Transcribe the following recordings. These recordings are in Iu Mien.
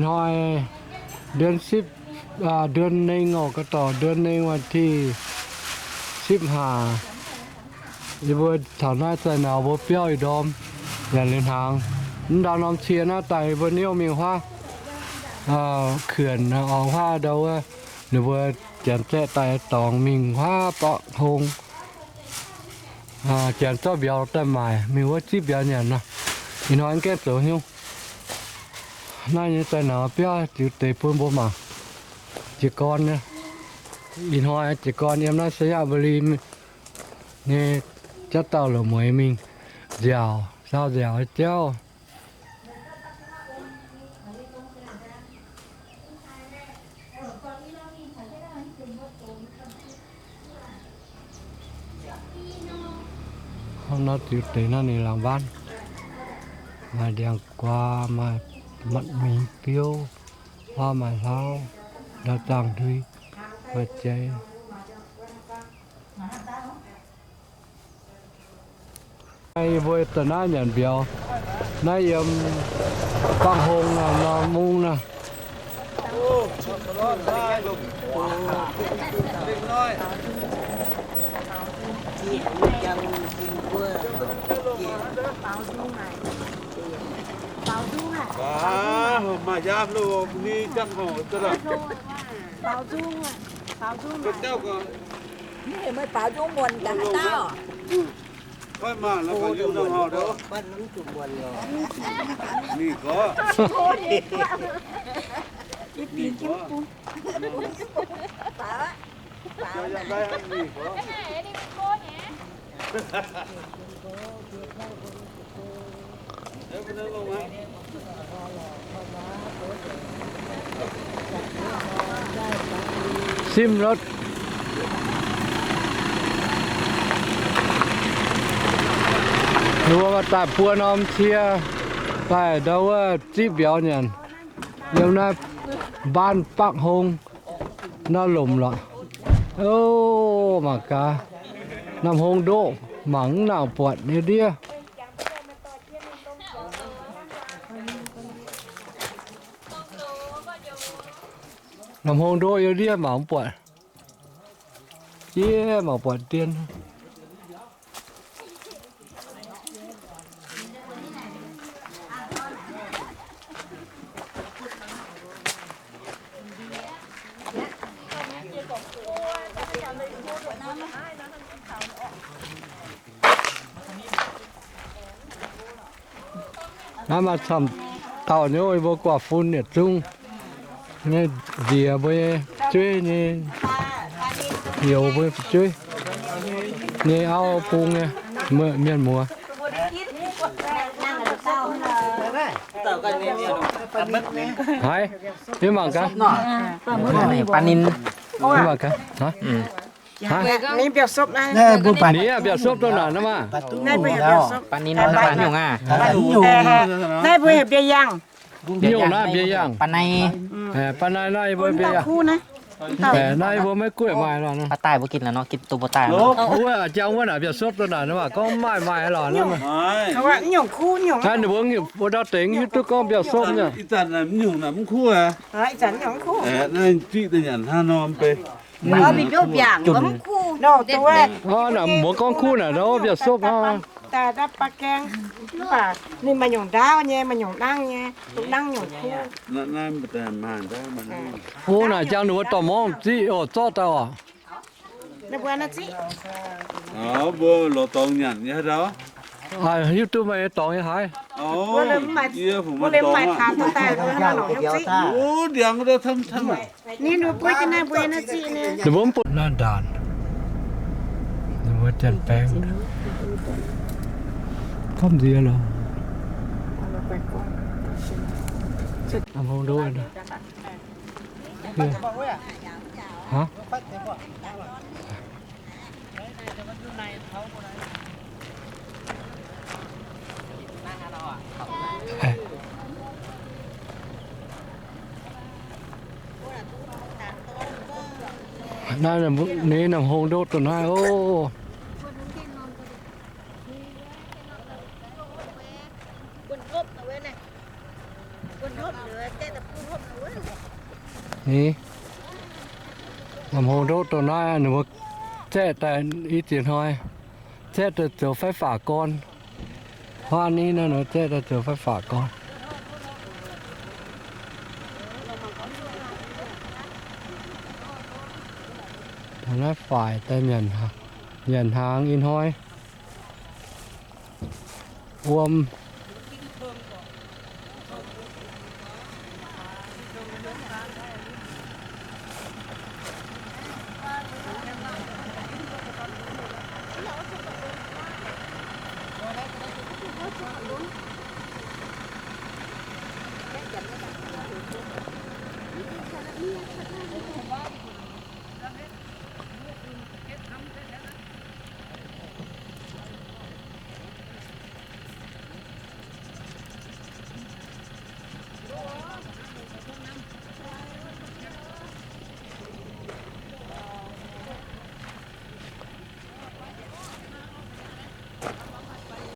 Hnoi เดือนสิบ เดือนหนึ่ง oc, ga'dorc เดือนหนึ่ง วันที่สิบห้า yie mbuo taux naaiv zai nauz mbuo biauv ih ndorm, yaac liuz hnaangx. Mv ndau norm cie naaiv daaih yie mbuo niouv mingh huaav เขื่อน oc, huaav ndau wuov, ninh mbuo janx zaeqv daaih dorngx mingh huaav baqv hong. Janx zorqv mbiauz daaih maaic mingh wuov zipv mbiauz nyanc nor. Ih hnoi gaengh zoux hnyouv. Naaiv nyei zai nauz biauv ziux deix bun mbuo mangc. Jiez gorn, ih hnoi jiez gorn yiem naaiv ไชยบุรี nyei jaav dauh la'mueiz mingh nziaauc, saau nziaauc jauv. Hnangv naaiv ziux deix naaiv ninh laangz mbaanv, maaih ndiangx-guaax, maaih mingh biouv, huaav maaih hlauv, ndau zaangh ndui, maaih jeiz. Yie mbuo daaih naaiv nyanc mbiauz. Naaiv yiem Bangc Hong nor, mungv nor. Maaih yaam lo ni jangv houc. Baaux nzung, baaux nzung. Meih baaux nzung muonc gaax haaix dauh? Koiv maah, la'baah yungh norm hauh doz. Mingh gorx. Mingh gorx. Simv lotv. Ninh mbuo maaih daaih buo norm cie daaih ndau wuov zipv mbiauz nyanc. Yiem naaiv mbaanv Baqv Hong naaiv lomc lorqc. O, mangc gaax, Namh Hong ndoqv mangc mv nangc buatc nyei ndiev. Namh Hong ndoqv yiem ndiev mangc mv buatc. Yie mangc buatc dien. Naaiv maaih camv dauh nyei, mbuo guaax fun yietc zungv nyei, nziex mbuo nyei fu'jueiv nyei, youz mbuo nyei fu'jueiv nyei auv bung nyei mienh muoz. Haiz, yie mangc gaax. Baac ninh, mangc gaax. Ninh mbiauz-sopv naaiv, ninh mbiauz-sopv dongh naaic nor maah. Baac ninh, baac nyungc aac. Naaiv mbuo heuc mbiauz-yangh. Nyungc naaiv mbiauz-yangh. Baac naaiv, baac naaiv naaiv mbuo mbiauz-yangh. Naaiv mbuo maiv gueiv maaih lorqc. Baac daaih mbuo gitv naaic nor, gitv duqv mbuo daaih. Wuov jangx wuov naaic mbiauz-sopv dongh naaic nor maah, gorngv maaih maaih lorqc nor maah. Ninh mbuo mbuo ndau dengx hiuv duqv gorngv mbiauz-sopv nyei. Muoz gorngv kuv naaic nor mbiauz-sopv hnangv. Ninh maaih nyungc ndaauv nyei, maaih nyungc nangv nyei, dongh nangv nyungc kuv. O, naaic jangx ninh mbuo dorh morngv ziqv oc, zorqv daaih oc. Mbuo lorz dorngx nyanc nyei haaix dauh? Hiuv duqv meih dorngx nyei haaix? Ninh mbuo mv bun naaiv ndaanc, ninh mbuo janx-baeng gormv nziex lorqc. Naaiv ninh Namh Hong ndoqv dongh naaiv oc. Ni, lamh hong ndoqv dongh naaiv ninh mbuo zaeqv daaih i ziex hnoi, zaeqv daaih zoux faix fac gorn. Huaav ni naaiv ninh mbuo zaeqv daaih zoux faix fac gorn. Naaiv faix daaih nyanc hnaangx ih hnoi. Wuom.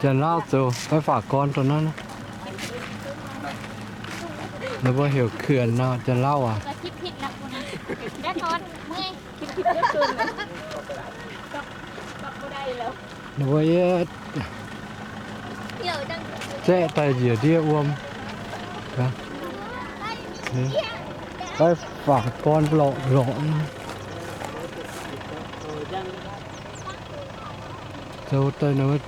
Janx-Lauv zoux faix fac gorn dongh naaiv. Ninh mbuo heuc kuonx nor, Janx-Lauv aac. Ninh mbuo yie zaeqv daaih njiec ndiev wuom. Faix fac gorn lorqc lorqc. Zoux daaih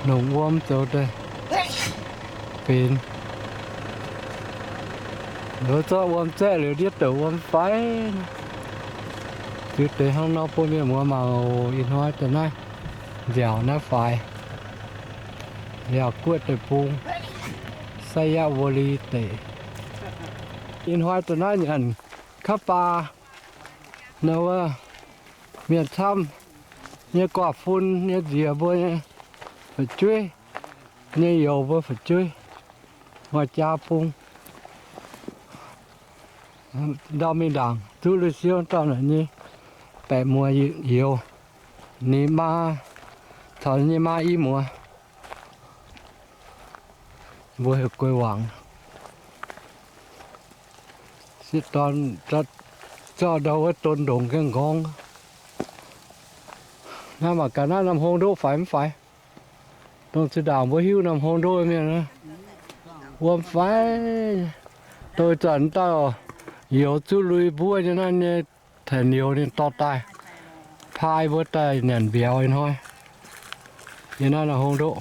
nongc wuom zoux daaih benx. Nduov zorqv wuom zaeqv liuz ndiev douc wuom faix. Ziux deix hnangv nor bun mienh muoz mangc oc. Ih hnoi daaih naaiv nziaauc naaiv faix, Liaauc Guoqv deic-bung, Saiyaawoli deic. Ih hnoi daaih naaiv nyanc kaav baa nor wuov, mienh camv nyei guaav fun nyei nziex mbuo nyei fu'jueiv, nyei youz mbuo fu'jueiv, maaih jaa bung. Ndau mingh ndaangc zuqv lui siou dauh naaic nyei baeqc muoz youz, ninh maa caux nyei maa i muoz. Mbuo heuc guei wangc. Sieqv dorn zorqv ndau wuov don ndongc gaengh nqorngv. Naaiv mangc gaax naaiv norm hong ndoqv faix mv faix. Dongh zinh ndaangc mbuo hiuv norm hong ndoqv mienh, wuom faix. Dongh ih zanc dauh youz zuqv lui mbuov nyei naaiv nyei taaix niouz ninh dorh daaih, paaiv mbuo daaih nyanc mbiauz ih hnoi. Yie naaiv norm hong ndoqv.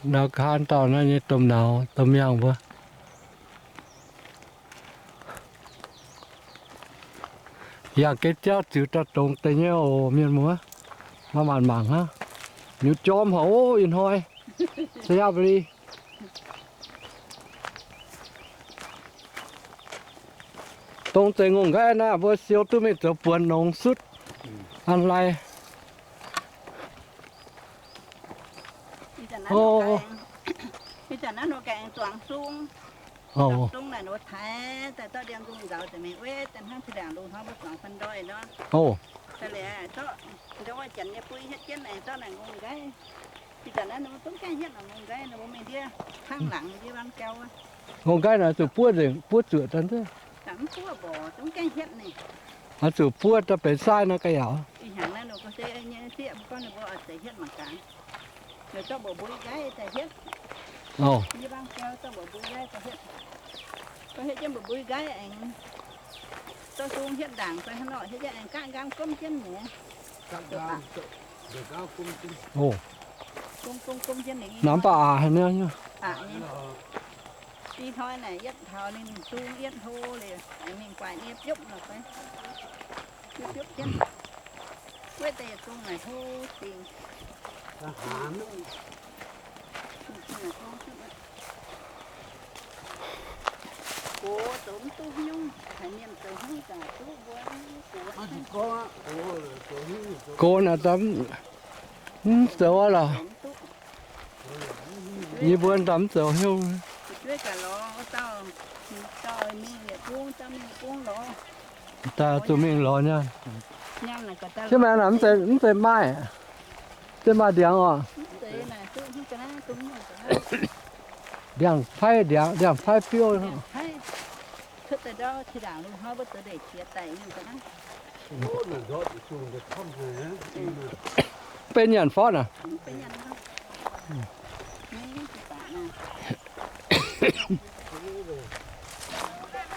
Ndau kaan dauh naaiv nyei domh nauz domh miangh mbuo. Yangh geh jauv ziux daaih dongz deix nyei oc mienh muoz. Maaih maanc mangc hnangv. Nyutc jorm haic oc ih hnoi. Saiyaawli. Dongz deix ngongh nqaiv naaiv mbuo siou duqv mingh zoux buonc nongx sutv an lai. Ih zanc naaiv nor gaengh zuangx sung, zuangx sung naaic nor taaix daaih zorqv ndiangx-nzung nzaaux deix mingh wuov daaih hnangv zinh ndaangc loz-hnoi mbuo zuangx fun ndoih nor. Daaih liuz zorqv ndoh wuov janx nyei buiv hietv jienv naaic zorqv naaic ngongh nqaiv. Ih zanc naaiv nor zungv gaengh hietv naaic ngongh nqaiv nor mbuo mingh ndiev hnangv laangz ndiev wangv jauv wuov. Ngongh nqaiv naaic zuqc buov nzengc, buov zuoqc daaih nzengc. Mv buov mborqc, zungv gaengh hietv ninh. Oix zuqc buov daaih benx saaiv nor ga'yaauc. Ih hnyangx naaiv nor gorngv se nyei sieqv mv gorngv ninh mbuo oix zeiz hietv mangc gaax. Ninh zorqv mbuoqc mbui nqaiv daaih hietv. Yie bang biau zorqv mbuoqc mbui nqaiv daaih hietv. Gorngv hietv jienv mbuoqc mbui nqaiv aengx zorqv sung hietv ndaangc fai hnangv nor hietv jienv aengx gaanv nqaamv gomv jienv nyei. Gomv gomv gomv jienv ninh. Namx baac aqc haic nyei. Aqc nyei. Ih hnoi naaic yietv taux ninh sung yietv hlo liuz, aengx mingh guaax nie biopv nor fai. Biopv biopv jienv. Wuov deix yietc zungh naaic hlo dingc. Gox zoux mv duqv nyungc, haiz mienh zoux hnyouv zaqc duqv mbuo gox. Gox naaic daaih mv zoux aqv lorqc. Yie mbuo daaih mv zoux hnyouv. Daaih zuqc mingh lorz nyei. Jienv maaih naaic mv zeiz maaih. Zeiz maaih ndiangx oc. Ndiangx-paiv, ndiangx, ndiangx-paiv biouv. Benx nyanc forv naaic.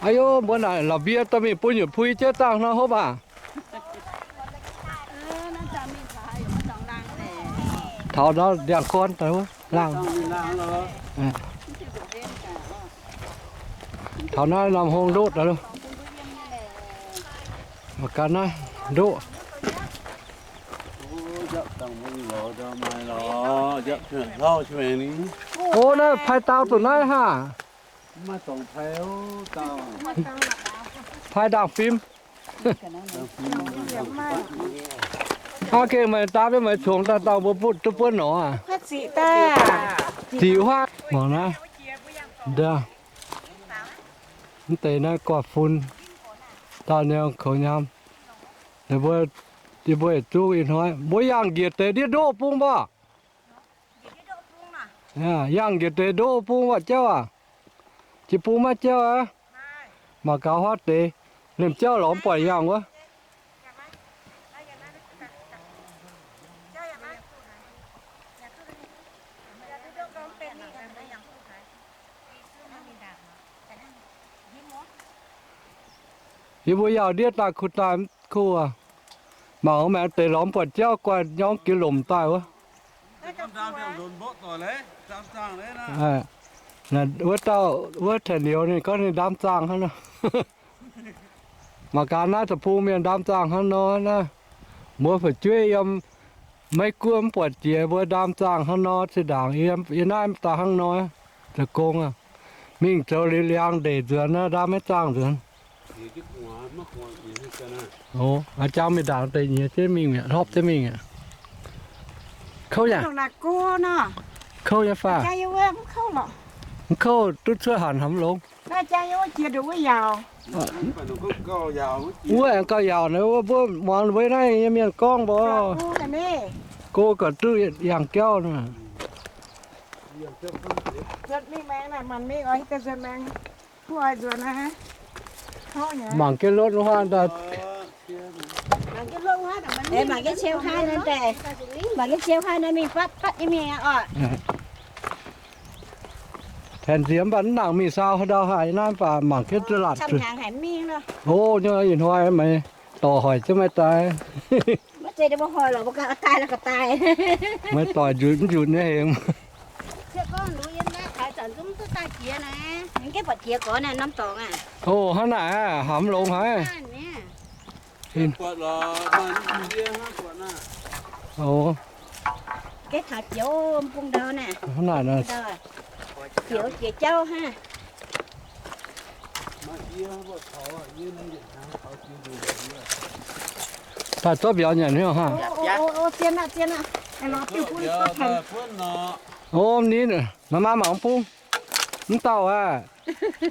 Aa yo, mbuo naaic la'mbie dorh mingh bun yietc pui jienv dangh nor hopv aac. Taux nor ndiangx-gorn daaih wuov laangh. Taux naaiv norm hngongx ndoqv daaih. Mangc gaax naaiv ndoqv. O, naaiv pai dau zuqc naaiv haah. Pai ndaangh fim. Hnangv gengh meih daav maiv meih congx daaih dauh mbuo butv duqv buonv norqc aac. Ziqc huaav mangc naaiv. Mv deix naaiv guaah fun, dauh nyei koux nyam. Yie mbuo yietc zungv ih hnoi mbuo yangh njiec deix ndiev ndoqv bung mbuo. Yangh njiec deix ndoqv bung mbuo jauv aac. Jiex bung maiv jauv aqv. Mangc gaax huaav deix, liemh jauv lorz mv buatc yangh wuov. Yie mbuo yauh ndiev daaih kuh daaih kuh aac. Mangc maengx deix lorz mv buatc jauv guai nyorngv jiex lomc daaih wuov. Wuov dauh wuov Tengx Liuz ninh gorngv ninh ndaam zaangh hnangv nor. Mangc gaax naaiv deic-bung mienh ndaam zaangh hnangv nor naaiv. Mbuo fu'jueiv yiem Meiv Guoqv mv buatc jiex mbuo ndaam zaangh hnangv nor, zinh ndaangc yie naaiv daaih hnangv nor, zoux gong aac. Mingh zoux liuz liangx ndeic nzuonx naaiv ndaam maiv zaangh nzuonx. O, jangx mingh ndaangc deix nyiex jienv mingh mi'aqv, hlopv jienv mingh mi'aqv. Kouv yaac, kouv nyei faah. Mv kouv duqv cuotv hanc haaix longx. Wuov aengx gauh yaauc naaiv, wuov mbuo muangx mbuo naaiv nyei mienh gorngv mbuo go ga'duqv yangh jauv nor. Mangc jienv lotv wuov haav daaih. Mangc jienv siou haav naaiv, mangc jienv siou haav naaiv mingh fatv fatv nyei mingh oc. Tengx nziex mv baac mv nangc mingh saau haaix ndau haaix naaiv mv baac mangc jienv duqv laatc zuqc. O, nyei ih hnoi meih dorc hoic jienv meih daaih. Meih doic njunc mv njunc nyei hengx. O, hnangv naaic aqv, hamx longx haic. Hnangv naaic nor. Daaih zorqv mbiauz nyanc hnyouv hnangv. O, ninh maaih maaih mangc bung. Mv dauh aqv,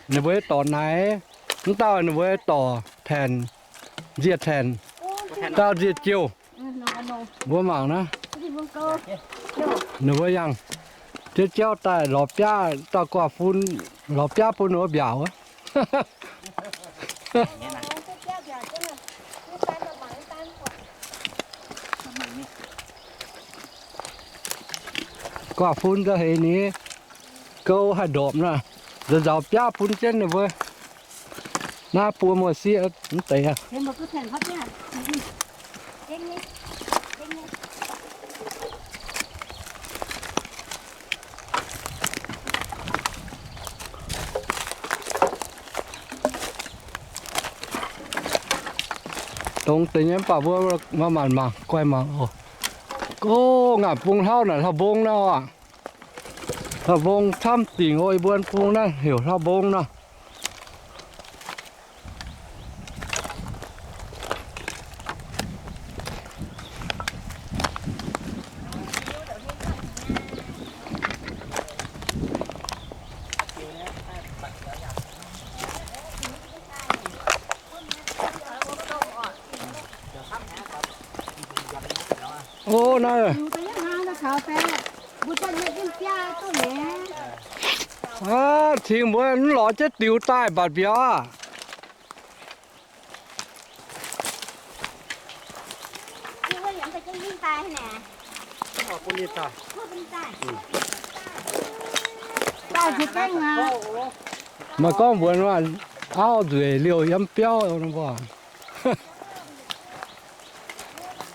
ninh mbuo dorc naaic. Mv dauh ninh mbuo dorc Tanc, nziec Tanc, dauh nziec Jouh. Mbuo mangc naaiv, ninh mbuo yangh jienv jauv daaih lorz biaav, dauh guaav fun lorz biaav bun ninh mbuo mbiaauc wuov. Guaav fun za'heix ni, gouv haih ndorpc nor, nzaaux nzaaux biaav bun jienv ninh mbuo. Naaiv buo muoz-sieqv mv deix aqv. Dongh deix nyei mv baac mbuo maaih maanc mangc, guaih mangc oc. O, ngaanc bung hlauv naaic hlauv-mbong nor. Hlauv-mbong camv dingc o, yie mbuo bung naaiv heuc hlauv-mbong nor. O, naaiv, aav, cingx mbuo mv lorz jienv diux daaih mbatc mbiauz aqv. Maaih gorngv mbuox auv nzueic liouh yiem biauv.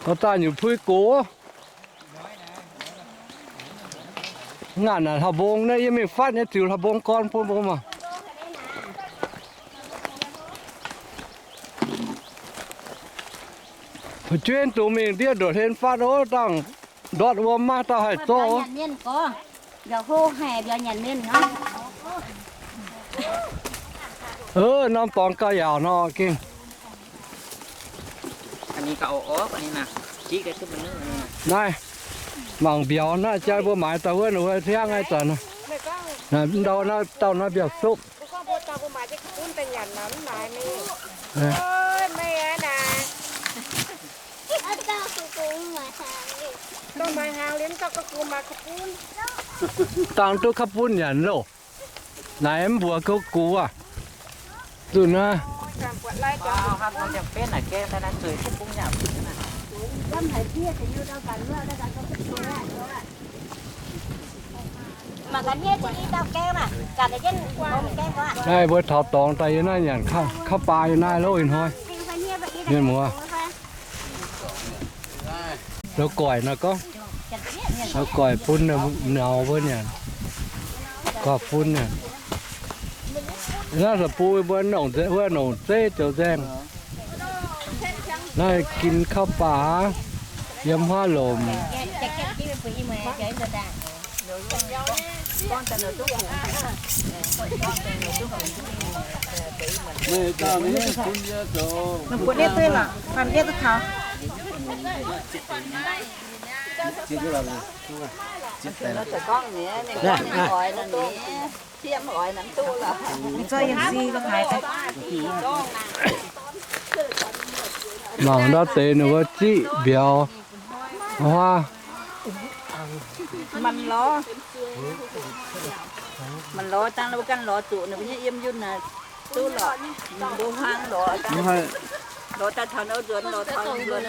Dorh daaih nyutc puix gox. Ngaanc naaic hlauv-mbong naaiv yie mingh fatv nyei ziux hlauv-mbong gorn bun mbuo maah. Fu'jueiv dungx mingh ndiev ndoqc hlen fatv ov, dangh ndortv wuom maiv dauh haih zorqv. Norm dorngx gauh yaauc nor gengh. Naaiv mangc mbiauz naaiv jaa mbuo maaiz daaih wuov, wuov hiaangv nyei zanc. Naaiv ndau naaiv, dauh naaiv mbiauz-supv. Dangh duqv ka'bun nyanc loh. Naaiv mv mbuox gouv gux aav. Zuqc naaiv. Naaiv mbuo taux dorngx daaih yie naaiv nyanc kauv baax yie naaiv loh ih hnoi. Mienh muoz. Zoux goic nor gorngv, zoux goic bun nauz mbuo nyanc, guaav fun nyanc. Naaiv da'bung mbuo nongc zeiv, wuov nongc zeiv zoux nzaeng. Naaiv gin kauv baac yiem huaav lomc. Mangc ndau deix ninh mbuo ziqv mbiauz huaav. Manc lorz, manc lorz dangh mbuo ganh lorz zuqc ninh mbuo nyei yiem yunh naaic duqv lorqc. Mbuo huaang lorz, lorz daaih taux nzuonx, lorz taux nzuonx.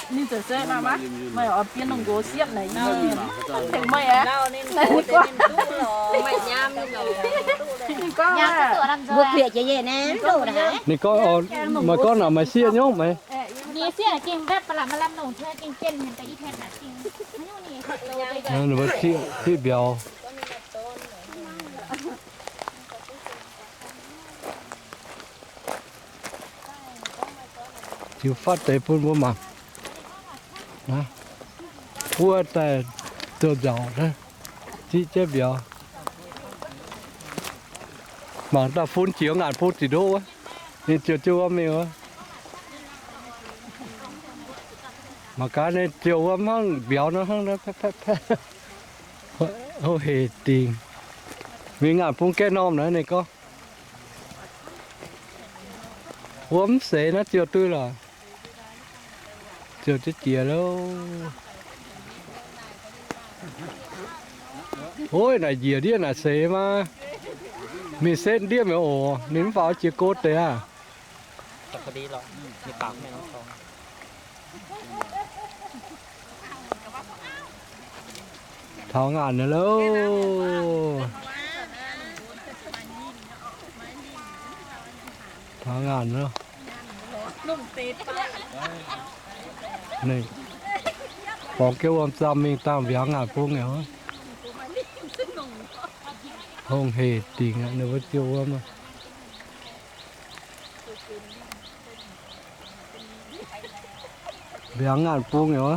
Ninh zeix se, meih oix bien longc nqox siepv naaic, tengx meih aqv. Ninh gorngv, mbuo kuiec jiex yie naaiv, ninh gorngv, meih gorngv naaic meih sieqv nyungc meih. Ninh mbuo sieqv, sieqv mbiauz. Ziux fatv deix bun mbuo mangc. Buov daaih duoh nzauc, ziqv jienv mbiauz. Mangc dauh fun jiex ngaanc bung ziqc ndoqv wuov, ninh ziouc jienv wuom mingh wuov. Mangc gaax ninh ziouc wuom hnangv mbiauz nor hnangv, houh hec dingc. Mingh ngaanc bung gaeqv normh naaiv ninh gorngv, wuom mv seix naaiv ziouc duqv lorqc. Ziouc jienv jiex loh. Ov, naaic njiec ndiev naaic seix maa. Mingh setv ndiev mi'aqv oc. Ninh mv faaux jiex go deix aqv. Taux ngaanc loh. Taux ngaanc loh. Borngz jienv wuom zaamh mingh dangh mbiauz ngaanc bung aqv. Hungh hec dingc aqv, ninh mbuo ziouc wuom. Mbiauz ngaanc bung aqv.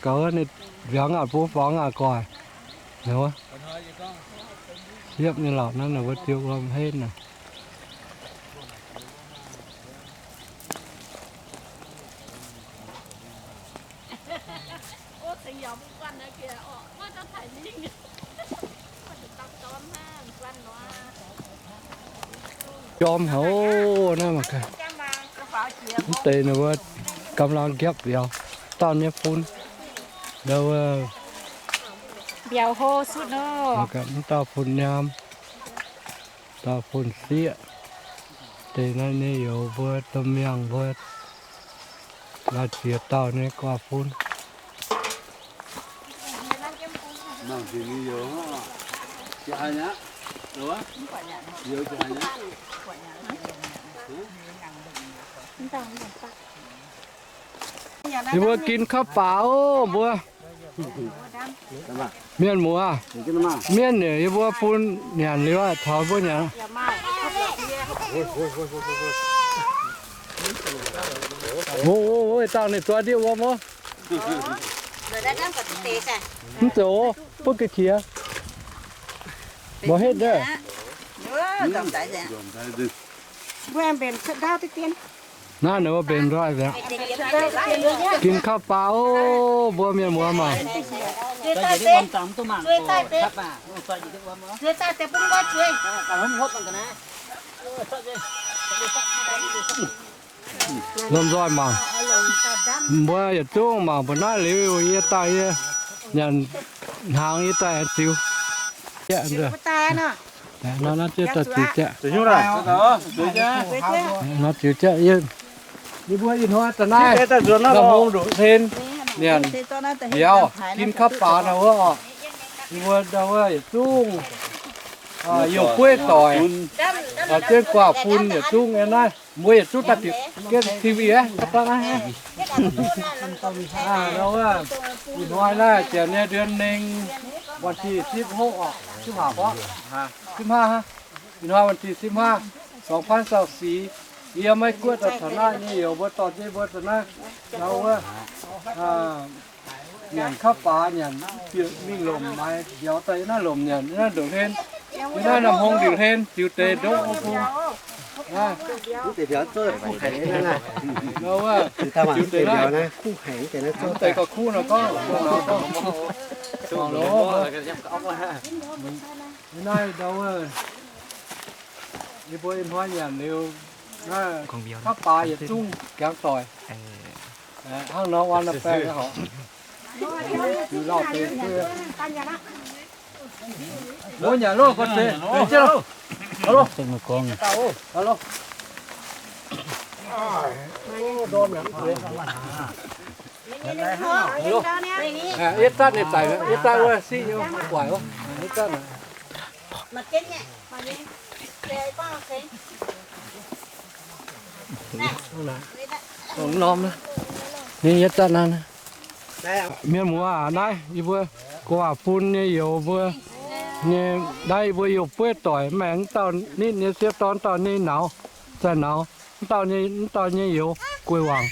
Gaux ninh mbiauz ngaanc bung faaux ngaanc gu'nguaaic. Siepv nyei lauc naaiv, ninh mbuo ziouc wuom henv naaic. Jorm haic naaiv mangc gaax. Mv deix ninh mbuo กำลัง ngiapv mbiauz, dauh nyei fun. Mbiauz hlo sutv loh. Mv dauh fun nyaam, dauh fun sieqv. Deix naaiv nyei youz mbuo domh miangh mbuo Laaix ziex dauh nyei guaav fun. Yie mbuo gin kauv baax oc, mbuo. Mienh muoz, mienh nyei, yie mbuo bun nyanc liuz, taux mbuo nyanc. Wuov, wuov, wuov, dangh ninh zuov ndiev wuom oc. Mv zoux, butv ga'qiex. Mbuo hetv ndiev. Naaiv ninh mbuo mbenc nzoih nzengc. Gin kauv baax oc, mbuo mienh muoz maah. Lomh nzoih mangc. Mbuo yietc zungv mangc mbuo naaiv liuz yie daaih yie nyanc hnaangx yie daaih ziux. Naaiv, naaiv ziux jaqv. Naaiv ziux jaqv yie. Yie mbuo ih hnoi da'naaiv hungh ndoqv hlen nyanc mbiauz gin kauv baax nor wuov oc. Yie mbuo ndau wuov yietc zungv youh bueiv doic, jienv guaav fun yietc zungv yiem naaiv. Mbuo yietc zungv daaih bieqc jienv T V aqv, daaih naaiv. Ndau wuov, ih hnoi naaiv janx nyei เดือนหนึ่ง วันที่สิบหก oc, สิบห้า oc, สิบห้า hnangv. Ih hnoi วันที่สิบห้า สองพันยี่สิบสี่, yie maiv guoqv daaih taux naaiv nyei youz mbuo dorh jienv mbuo daaih naaiv ndau wuov nyanc kauv baax, nyanc bieqc mingh lomc maaiz mbiauz daaih yiem naaiv lomc nyanc, yiem naaiv ndoqc hlen, yiem naaiv norm hmong ndingc hlen, ziux deix ndoqv wuov bung. Ziux deix naaiv, mv deix gauh kuv nor gorngv, gorngv nor gorngv. Yiem naaiv ndau wuov, yie mbuo ih hnoi nyanc liuz, naaiv kauv baax yietc zungv jangx doic. Hnangv nor, an baeng horc, ziux lauh deix. Mbuo nyanc loh, gorngv deix, deix jienv loh. Alo. Yietv zatv ninh zaic, yietv zatv wuov siqv nyei, guaic wuov, yietv zatv naaic. Norm, ninh yietv zatv naaiv. Mienh muoz aac, naaiv yie mbuo guaav fun nyei youz mbuo nyei, naaiv yie mbuo youh bueiv doic, maengx dauh nitv nyei sieqv dorn, dauh nyei nauz, zaih nauz, mv dauh nyei, mv dauh nyei youz guei wangc.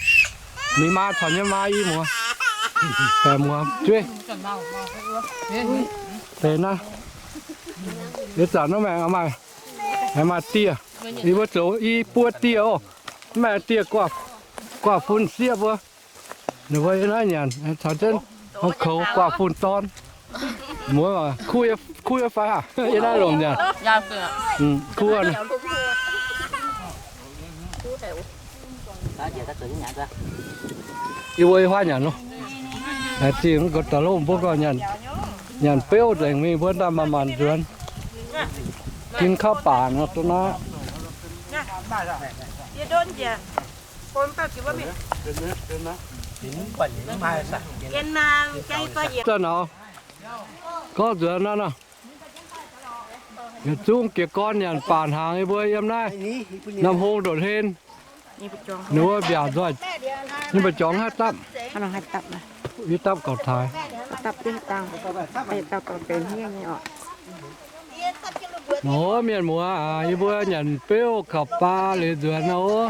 Mingh maa caux nyei maa i muoz, baeqc muoz jueiv. Deix naaiv, deix zanc naaiv maengx maaih, maaih dieh. Yie mbuo zoux i buo dieh oc. Mv maaih dieh guaav fun sieqv mbuo. Ninh mbuo yiem naaiv nyanc, caux jienv norm koux guaav fun dorn. Muoz, kuv yie fai aac? Yiem naaiv lomc nyanc. Kuv. Yie mbuo yiem huaav nyanc loh. Laengz zingh mbuo gauh daaih loh, mbuo gauh nyanc, nyanc beuv nzengc mingh, mbuo daaih manc-manc nzuonx. Gin kauv baac nor, duqv naaiv. Zauh nauz, gorngv nzuonx naaiv nor, yietc zungv jiez gorn nyanc baac hnaangx, yie mbuo yiem naaiv, norm hung ndoqc hlen. Ninh mbuo mbiaauc nzoih, ninh mbuo jangx haaix dapv? Ih dapv gauh taaix. Nor, mienh muoz aac, yie mbuo nyanc beuv kaux baa liuz nzuonx nor,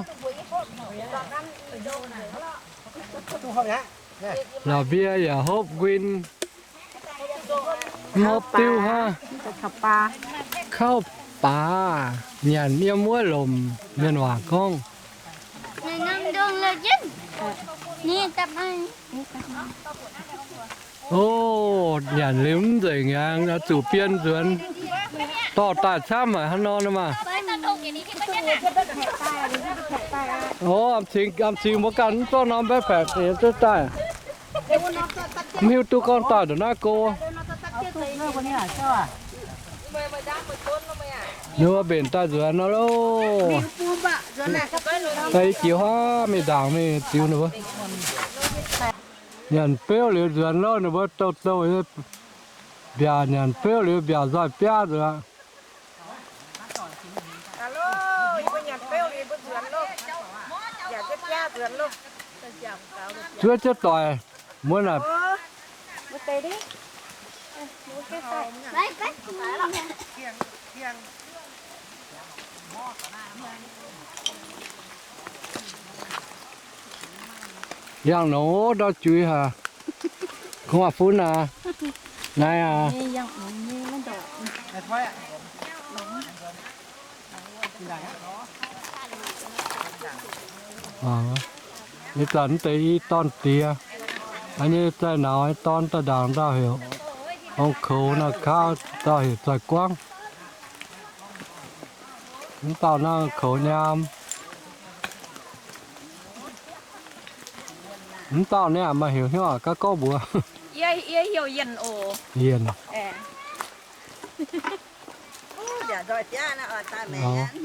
la'mbie yaac hopv nquin, mv hopv diuv hnangv. Kauv baac nyanc yiem wuov lomc, mienh waac gorngv. O, nyanc liuz mv nzengc aqv, zuqc bien nzuonx. Dorh daaih camv haic hnangv nor maah. O, a'cingx mbuo ganh mv zorqv norm mbaeqv paeqc deix daaih. Mv hiuv duqv gorngv daaih ndongc naaiv go. Ninh mbuo mbenc daaih nzuonx nor loh. Daaih i jiex huaav mingh ndaangc mingh ziux ninh mbuo. Nyanc beuv liuz nzuonx loh, ninh mbuo douh douh nyei mbiaauc, nyanc beuv liuz mbiaauc nzoih biaav nzuonx. Zuov jienv doic, muonz naaic. Yangh nongx ndau juix haic. Kungx maaih fun aqv. Naaiv aqv. Ih zanc mv deix i dorn diex, aa nyei zaih nauz dorn daaih ndaangc dauh heuc, ong koux naaiv kauv dauh heuc Zoih Guangv. Mv dauh naaiv koux nyaam. Mv dauh naaiv maaih heuc hnyouv gaav gorngv mbuox. Yie heuc Yienc oc. Yienc.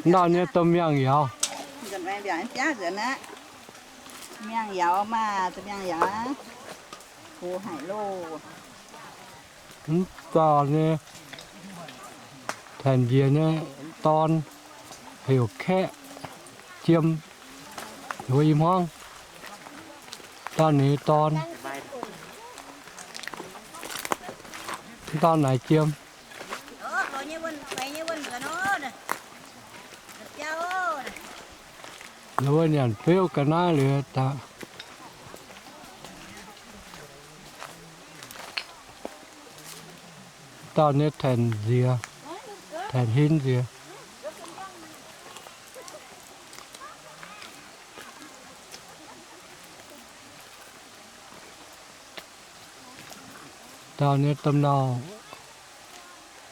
Mv dauh nyei domh miangh yauz. Miangh yauz maah, domh miangh yauz. Mv dauh nyei Tengx njiec nyei dorn heuc Kaeqv, jiem wuov i hmuangv. Dauh ninh dorn, dauh naaic jiem. Ninh mbuo nyanc beuv ga'naaiv liuz daaih. Dauh nyei Tengx nziex, Tengx hinv nziex. Dauh nyei domh nauz,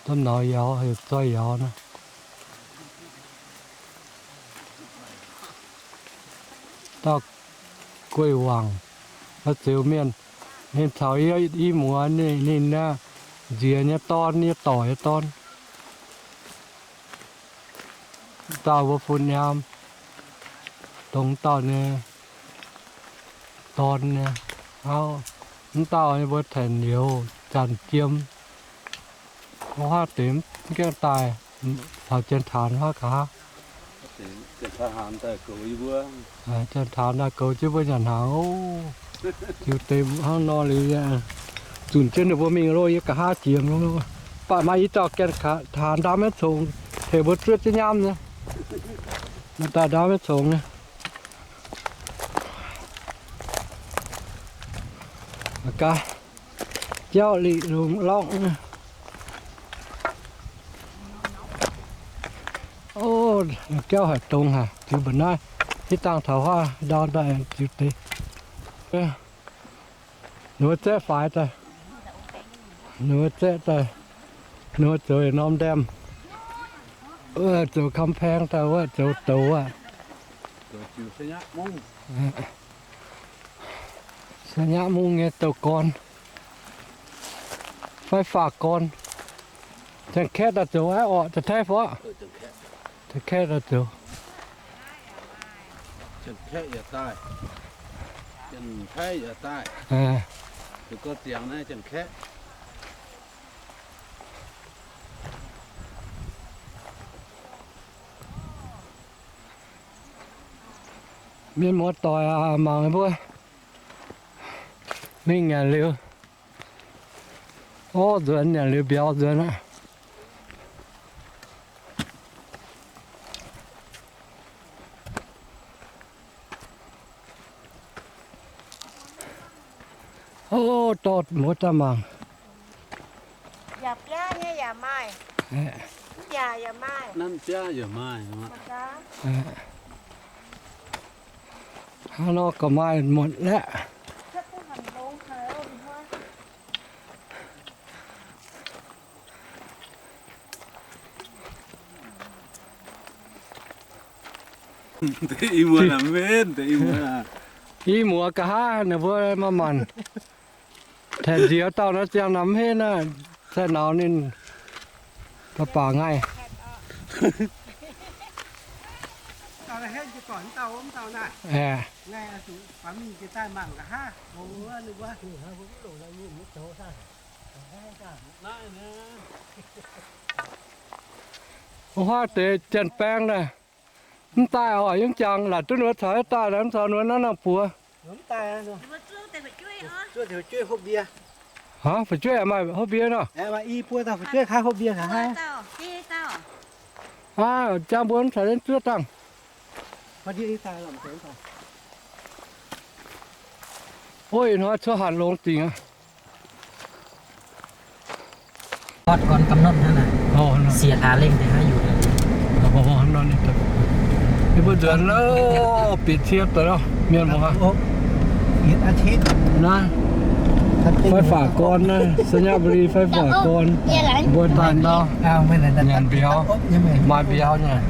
domh nauz yauz heuc Zoih Yauz naaiv. Dauh Gueix Wangc, zeux mienh, ninh caux yie i muoz ninh, ninh naaiv nziex nyei dorn, yie dorc nyei dorn. Dauh mbuo fun nyaam, dongh dauh nyei dorn nyei auv. Mv dauh mbuo Tengx Youz, Zanc Jiem, huaav deix mv gaengh daaih, caux Janx-Taanx huaav nqa'haav. Janx-Taanx daaih goux jienv mbuo nyanc hnaangx oc. Ziux deix hnangv nor liuz, zunc jienv ninh mbuo mingh loh, yie nqa'haav jiex. Baac maaih i dauh Janx-Taanx ndaam maiv congx, tengx mbuo zuov jienv nyaam nyei. Maaih dauh ndaam maiv congx nyei. Gaax, jauv liqc lungh lorngv. O, jauv haic dongz haic, ziux mba'naaiv naaiv, hitv dangh taux huaav ndau daaih ziux deix. Ninh mbuo zaeqv faix daaih, ninh mbuo zaeqv daaih, ninh mbuo zoux yietc norm ndaamv, zoux กำแพง daaih wuov, zoux douz aqv. Sa'nyapv mungv nyei douz-gorn, fai faah-gorn. Janx-Kaeqv daaih zoux aqv orqc, Janx-Taiv fai? Janx-Kaeqv daaih zoux. Janx-Kaeqv yaac daaih, Janx-Taiv yaac daaih. Gorngv ziangx naaiv Janx-Kaeqv. Mienh muoz-doic aac, mangc mbuo mingh nyanc liuz orv nzuonx, nyanc liuz mbiauz nzuonx aqv. O, dorh mbuo daaih mangc. Yaac biaav nyei yaac maaih. Mv yaac yaac maaih. Nanv biaav yaac maaih. Hnangv nor gauh maaih muotc laeqv. I muoz nqa'haav ninh mbuo maaih maanc. Tengx nziex dauh naaiv ziangh nor mv henv naaiv, zaih nauz ninh. Baac baac ngaih. Wuov deix janx-baeng naaiv, mv daaih oc, yiem jangx laaic duqv ninh mbuo caux daaih, mv caux ninh mbuo naaiv nangh buoz. Haaix, fu'jueiv maaih hopv mbie nor? Aa, jang mbuo mv caux jienv zuov dangh. Ov, ih hnoi cuotv hatc longx dingc aqv. Ov, gorn ga'mnotv hnangv naaic. Siex hlaax lengh deix hnangv yuc. Ninh mbuo nzuonx lo, bieqc cie daaih lo, mienh muoz. Naaiv, fai faatv gorn naaiv, ໄຊຍະບູລີ fai faatv gorn, mbuo daaih ndau, nyanc mbiauz, maaih mbiauz nyei.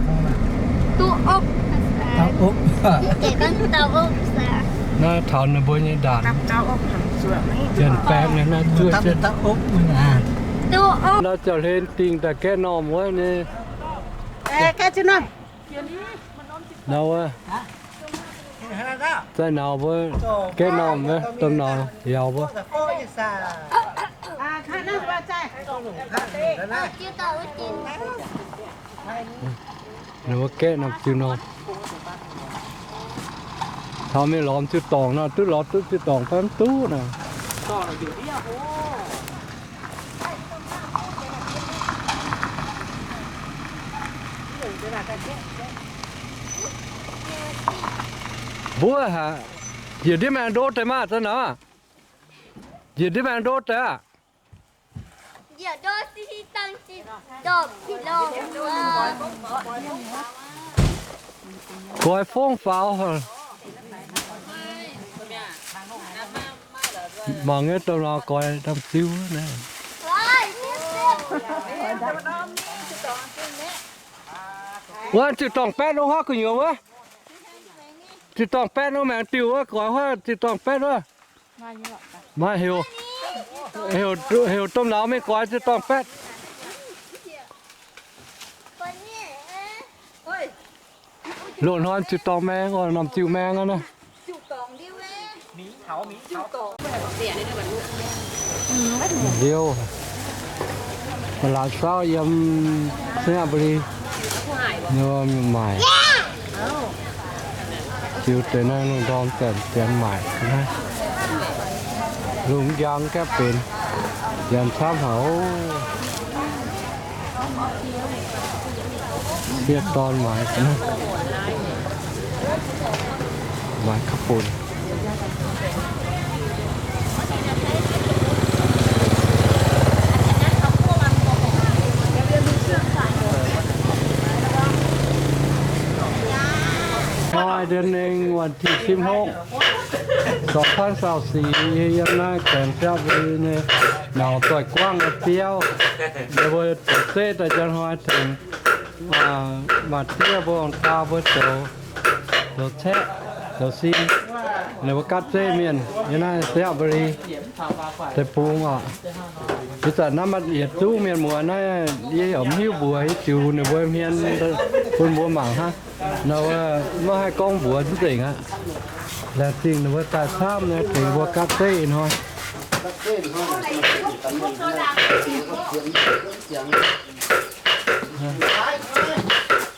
Naaiv taux ninh mbuo nyei ndaanc. Janx-baeng nyei naaiv zuov jienv. Naaiv ziouc hlen dingh daaih gaeqv normh wuov nyei. Wuov, zai nauz mbuo gaeqv normh wuov, domh nauz yaauz mbuo. Ninh mbuo gaeqv normh ziux normh. Taux mingh lorz ziux dorngc nor, duqv lorz duqv ziux dorngc fai mv duqv nor. Mbuo haic, njiec ndiev maengx ndo deix maah, za'nauz. Njiec ndiev maengx ndo deix aqv. Goix fongv faaux. Mangc nyei domh nauz goix norm ziux naaiv. Wuov, ziux dorngc baetv wuov, huaav gu'nyuoz wuov. Ziux dorngc baetv wuov, maengx diuh wuov, goix huaav ziux dorngc baetv wuov. Maaih heuc, heuc domh nauz mingh goix ziux dorngc baetv. Loz-hnoi ziux dorngc maengx, norm ziux maengx aqv naaiv. Liuz, laatc sauv yiem ໄຊຍະບູລີ maaic. Ziux deix naaiv lungh ndorm zanc janx maaic naaiv. Lungh njang gaengh benx, janx camv haic oc. Sieqv dorn maaiz, maaiz ga'bunx. Hnoi ເດືອນໜຶ່ງ ວັນທີສິບຫົກ ສອງພັນຊາວສີ່ yiem naaiv gaengh Siav Bun Li nyei nauz doix-guangv nyei biauv, ninh mbuo zoux zeqv daaih njang hnoi tengx maaz diev mbuo, ong-taaix mbuo zoux, zoux caeqv, zoux sin. Ninh mbuo gatv zeiv mienh yiem naaiv Siav Bun Li deic-bung oc. Ih zanc naaiv maaih yietc zungv mienh muoz naaiv, yie yaac mv hiuv mbuox, yie ziux ninh mbuo hmien bun mbuo mangc hnangv. Nor, maiv haih gorngv mbuox nzengc aqv. Laengz zingh ninh mbuo daaih camv nyei, tengx mbuo gatv zeiv ih hnoi.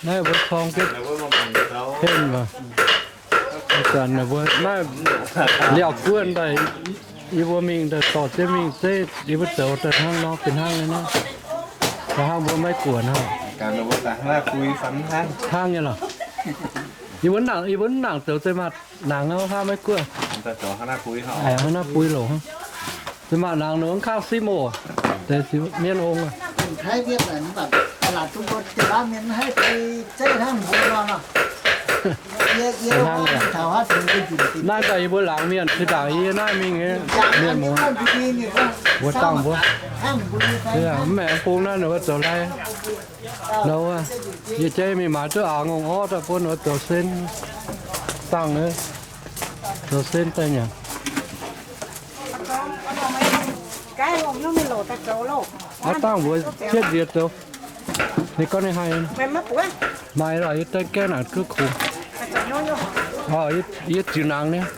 Naaiv mbuo corng jienv henv maah. Ih zanc mbuo naaiv liaauc guoqv daaih, yie mbuo mingh daaih dorh jienv mingh zeiv, yie mbuo zoux daaih hnangv nor, fih hnangv nyei naaiv. Da'hnangv mbuo maiv guoqv hnangv. Hnangv nyei lorqc. Yie mbuo, yie mbuo mv nangc zoux zeiv maah, nangc hnangv maiv guoqv. Hnangv naaiv bui longc. Zeiv maah nangc nor mv kangv simv oc. Deix mienv ong. Naaiv daaih yie mbuo laangz mienh zinh ndaangc yie naaiv mingh, mienh muoz, mbuo dangh mbuo, mv maengx bung naaiv ninh mbuo zoux lai. Nor, yie jeiv mingh maaiz duqv aax ngongh orv daaih bun ninh mbuo zoux sen dangh, zoux sen daaih nyanc. Aav dangh mbuo cietv nziex zoux. Ninh gorngv ninh haih maaih lorqc, yie daaih gaengh naaic duqv kungx. Yie ziux nangx niaa.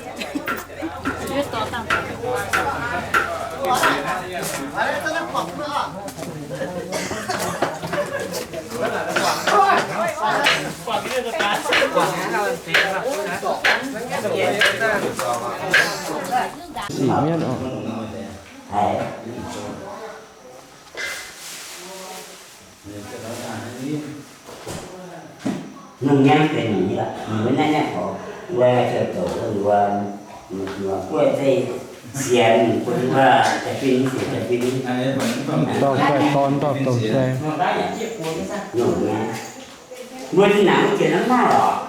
Sic mienv oc. Nungh nyaangv deix nyei, ninh mbuo naaiv nyei horpc wuov ziouc zoux wuov, guoqv zeiv sienx bun wuov jaa-fin, sienx jaa-fin. Dauh sai dorn, dauh douh sai. Nungh nyaangv. Mbuo zinh ndaangc mv jiex hnangv naaiv lorqc.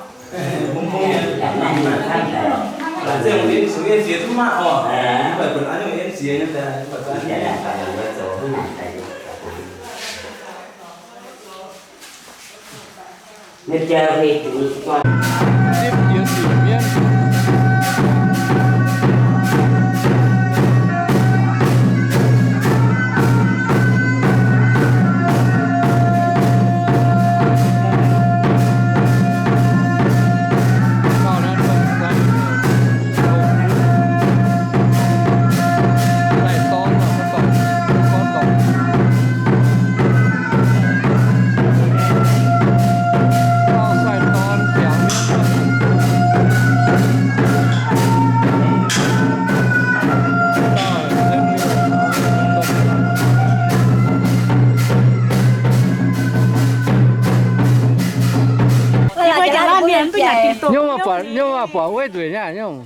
Nyungc, nyungc buatc wuov nzueic nyei nyungc.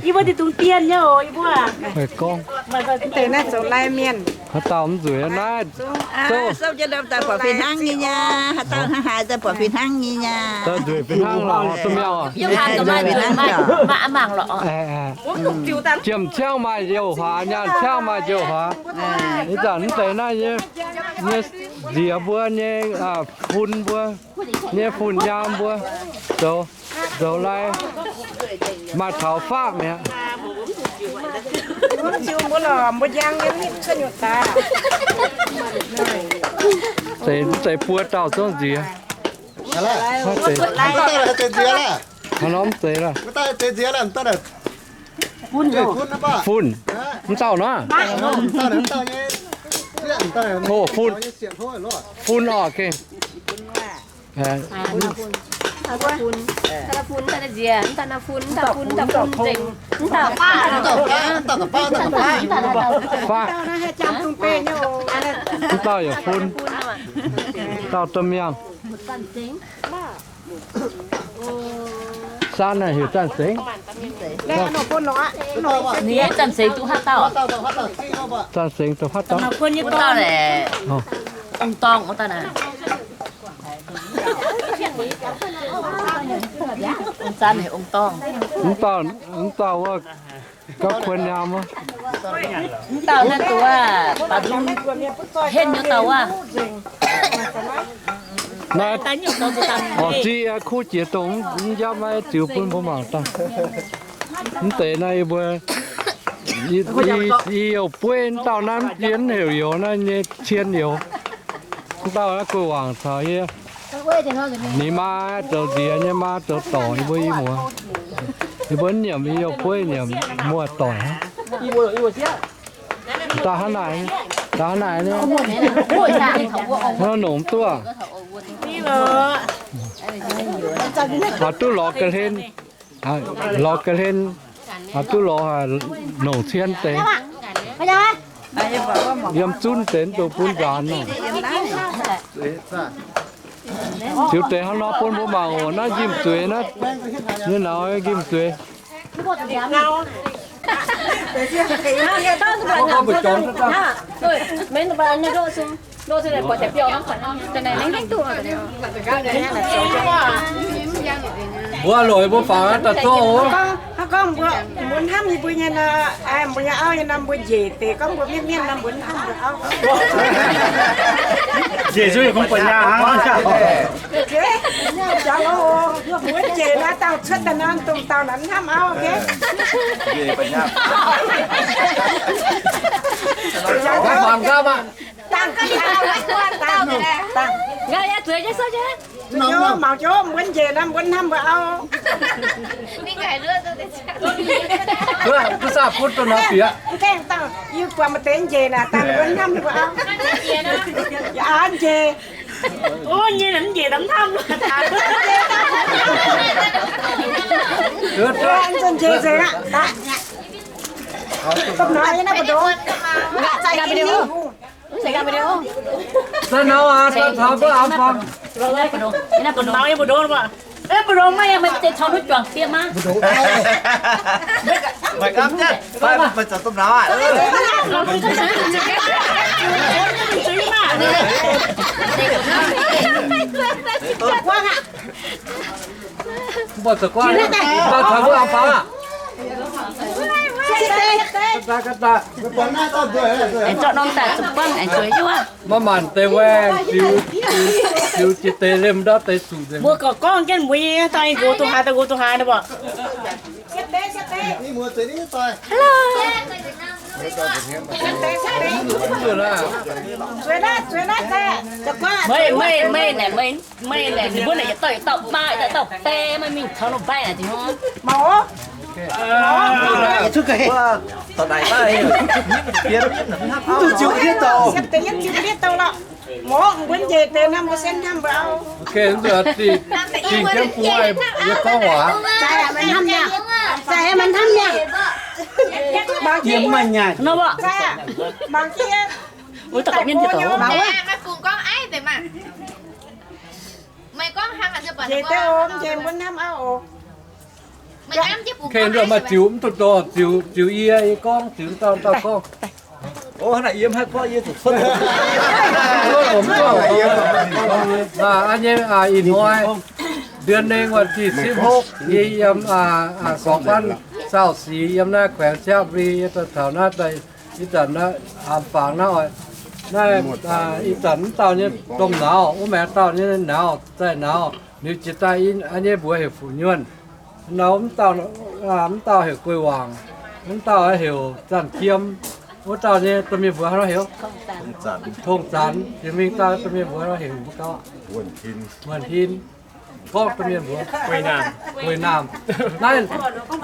Yie mbuo deix dungz dien nyei oc, yie mbuo. Deix naaiv zoux lai mienh. Haaix dauh mv nzueic naaiv? Sou jienv ndau daaih buatc fih hnangv nyei nyei. Haaix dauh hnangv haaix daaih buatc fih hnangv nyei nyei. Nzueic fih hnangv lorqc, duqv miauh. Jiem ciangv maaih njoux huaax, nyaanh ciangv maaih njoux huaax. Ih zanc mv deix naaiv nyei, nyei nziex mbuo nyei, fun mbuo nyei, fun nyaam mbuo zoux, zoux lai maaih taux faqv mi'aqv. Deix, deix buo dauh zungv nziex. Haaix norm deix laaih? Fun, mv dauh nor. O, fun. Fun oc, gengh. Faqv. Mv dauh yaac fun. Dauh domh miangh. Saanv naaiv heuc Zanc Sengx. Zanc Sengx dongh haaix dauh? Zanc Sengx dongh haaix dauh? Wuov dauh naaic, Ong Dorngh wuov dauh naaic. Ong Zanc heuc Ong Dorngh. Mv dauh, mv dauh wuov gauh kuon nyaam wuov. Mv dauh naaiv dongh wuov, baac mv henv nyei dauh wuov. Naaiv, orqc, ziqv kuv jiex dongh mv njapv maiv ziux bun mbuo mangc daaih. Mv deix naaiv yie mbuo, yie, yie youh bueiv mv dauh naaiv mv jien heuc youz naaiv nyei cien youz. Mv dauh naaiv guei wangc caux yie. Ninh maa zoux nziex nyei, maa zoux dorc, yie mbuo i muoz. Yie mbuo nyiemc yie youh bueiv nyiemc muoz-doic hnangv. Dauh hnangv naaic, dauh hnangv naaic ni. Nongc duqv. Oix duqv lorz ga'hlen, lorz ga'hlen, oix duqv lorz nongc cien deix. Yiem zunv deix mv dungx bun nzaanx nor. Ziux deix hnangv nor bun mbuo mangc oc. Naaiv njimv-zueiz naaiv, nyei nauz njimv-zueiz. Mbuo loc mbuo fangx daaih zorqv oc. Gorngv mbuo, mbuo hnamv yie mbuo nyei nor, mbuo nyei auv nyei nor, mbuo njiec deix. Gorngv mbuo mienh mienh nor, mbuo hnamv mbuo auv. Njiec zuqc yie kungx buatc nyaah hnangv. Jangx oc, mbuo njiec nor, dauh cuotv daaih nor, dongh dauh naaic hnamv auv, ok? Mangc gaax maah. Dangh, dangh, dangh. Mangc jiex, mbuo njiec nor mbuo hnamv mbuo auv. Mv saah butv duqv nor bieqc. Mv gaengh dangh, yie buatc maaih deix njiec naaic, dangh mbuo hnamv mbuo auv. Aa, njiec. Ov, nyei mv njiec daaih mv hnamv. Njiec nzengc aqv. Domh nor yie naaiv mbu'ndongx. Naaiv nor aac, daaih taux mbuo aengx faang. Domh nor yie mbu'ndongx. Mbu'ndongx maiv yiem, maiv zeiz cong duqv juangc fiev maah. Maiv gamh jienv, meih zoux domh nor aqv. Mbuo zoux guaav, mbuo taux mbuo aengx faaux aqv. Aengx zorqv norm daaih zuqc buangv aengx zuqc hiuv aqv. Maiv maanc deix waeng, ziux, ziux jiex deix liemh ndortv deix zuqc nzengc. Mbuo gorngv jienv mbuo nyei daaih nqox duqv haaix, daaih nqox duqv haaix nor mbuo. Hello. Meih, meih, meih naaic, meih, meih naaic, ninh mbuo naaic yietc dauh yietc dauh bai, yietc dauh bai maiv mingh taux nor bai naaic ziouc hnangv. Mauv. Mv duqv ziux ndiev douh. Mv duqv ziux ndiev douh lorqc. Mv baac mbuo njiec deix hnamv mbuo se hnamv mbuo auv. Ok, dingh jienv bung maaih yie gorngv waac. Zaaih aqv, meih hnamv nyei. Zaaih aqv, meih hnamv nyei. Yie mv maaih nyaanh. Zaaih aqv, mangc jienv. Uix dauh gorqv-mienh jienv douc. Mangc wuov. Meih bungx gorngv aiv deix maah. Meih gorngv hnangv njiec deix oc, njiec mbuo hnamv auv oc. Kei nduov maaih ziux mv duqv dorh, ziux, ziux yie, yie gorngv, ziux dauh, dauh gorngv. Ov, hnangv naaic yie mv haih gorngv, yie zuqc cuotv. Aa, an nyei, aa, ih hnoi เดือนหนึ่ง วันที่สิบหก yie yiem, aa, aa, สองพันสามสิบ yiem naaiv แขวงไชยบุรี yie daaih taux naaiv daaih, ih zanc naaiv, aam fangx naaiv oc. Naaiv, aa, ih zanc mv dauh nyei domh nauz, wuov maengx dauh nyei nauz, zaih nauz, liuz jiex daaih an nyei mbuox heuc Fuqv Nyuonh. Nauz mv dauh, aa, mv dauh heuc Guei Wangc, mv dauh heuc Zanh Jiem. Wuov dauh nyei domh mienh mbuox haaix nor heuc? Tongh Zanx. Jiex mingh dauh domh mienh mbuox haaix nor heuc mbuo gauh? Wuonh Tin. Gorngv domh mienh mbuox Guei Naamh. Guei Naamh. Naaiv